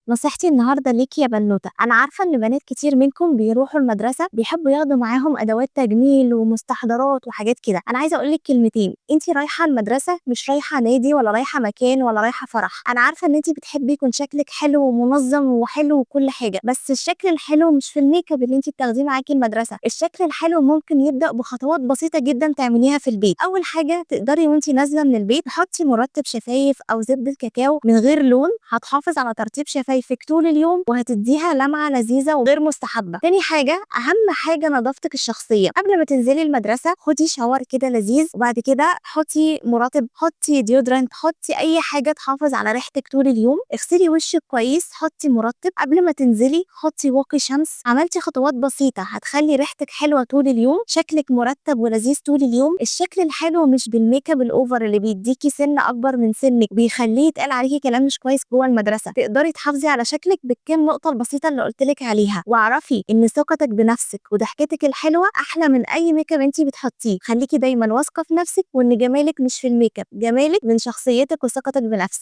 نصيحتي النهارده ليكِ يا بنوتة، أنا عارفة إن بنات كتير منكم بيروحوا المدرسة بيحبوا ياخدوا معاهم أدوات تجميل ومستحضرات وحاجات كده. أنا عايزة أقول لِك كلمتين، أنتِ رايحة المدرسة مش رايحة نادي ولا رايحة مكان ولا رايحة فرح. أنا عارفة إن أنتِ بتحبي يكون شكلِك حلو ومنظم وحلو وكل حاجة، بس الشكل الحلو مش في ال make up اللي أنتِ بتاخديه معاكِ المدرسة. الشكل الحلو ممكن يبدأ بخطوات بسيطة جدًا تعمليها في البيت. أول حاجة تقدري وأنتِ نازلة من البيت تحطي مرطب شفايف أو زبدة كاكاو من غير لون، هتحافظ على ترطيب شفايفِك طول اليوم وهتديها لمعة لذيذة وغير مستحبة. تاني حاجة، أهم حاجة نضافتِك الشخصية. قبل ما تنزلي المدرسة خدي shower كده لذيذ، وبعد كده حطي مرطب، حطي deodorant، حطي أي حاجة تحافظ على ريحتِك طول اليوم. اغسلي وشِك كويس، حطي مرطب قبل ما تنزلي، حطي واقي شمس. عملتِ خطوات بسيطة هتخلي ريحتِك حلوة طول اليوم، شكلِك مرتب ولذيذ طول اليوم. الشكل الحلو مش بال make up ال over اللي بيديكِ سِن أكبر من سنِك وبيخليه يتقال عليكِ كلام مش كويس جوه المدرسة. تقدري تحافظي على شكلِك بالكام نقطة البسيطة اللي قُلت لِك عليها، واعرفي إن ثقتِك بنفسِك وضحكتِك الحلوة أحلى من أي make up أنتِ بتحطيه. خليكِ دايمًا واثقة في نفسِك وإن جمالِك مش في ال make up، جمالِك من شخصيتِك وثقتِك بنفسِك.